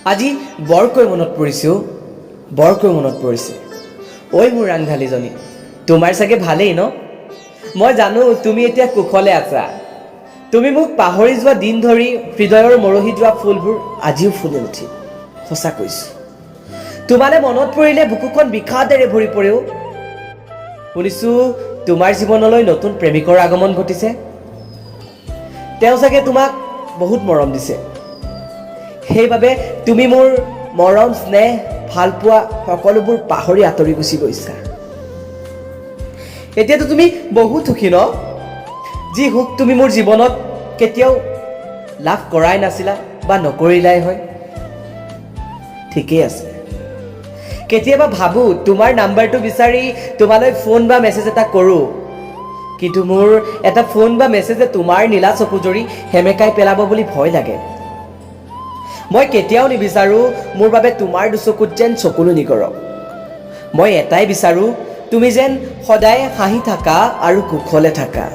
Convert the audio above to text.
আজি বৰকৈ মনত পৰিছে অ', বৰকৈ মনত পৰিছে। ঐ মোৰ ৰাংঢালীজনী, তোমাৰ চাগে ভালেই ন? মই জানো তুমি এতিয়া কুশলে আছা। তুমি মোক পাহৰি যোৱা দিন ধৰি হৃদয়ৰ মৰহি যোৱা ফুলবোৰ আজিও ফুলি উঠিল। সঁচা কৈছোঁ, তোমালে মনত পৰিলে বুকুখন বিষাদেৰে ভৰি পৰেও। শুনিছোঁ তোমাৰ জীৱনলৈ নতুন প্ৰেমিকৰ আগমন ঘটিছে। তেওঁ চাগে তোমাক বহুত মৰম দিছে, সেইবাবে তুমি মোৰ মৰম, স্নেহ, ভালপোৱা সকলোবোৰ পাহৰি আঁতৰি গুচি গৈছা। এতিয়াতো তুমি বহুত সুখী ন? যি সুখ তুমি মোৰ জীৱনত কেতিয়াও লাভ কৰাই নাছিলা বা নকৰিলাই হয়। ঠিকেই আছে। কেতিয়াবা ভাবোঁ তোমাৰ নাম্বাৰটো বিচাৰি তোমালৈ ফোন বা মেছেজ এটা কৰোঁ, কিন্তু মোৰ এটা ফোন বা মেছেজে তোমাৰ নীলা চকুজুৰি সেমেকাই পেলাব বুলি ভয় লাগে। মই কেতিয়াও নিবিচাৰোঁ মোৰ বাবে তোমাৰ দুচকুত যেন চকুলো নিগৰক। মই এটাই বিচাৰোঁ, তুমি যেন সদায় হাঁহি থাকা আৰু কুশলে থাকা।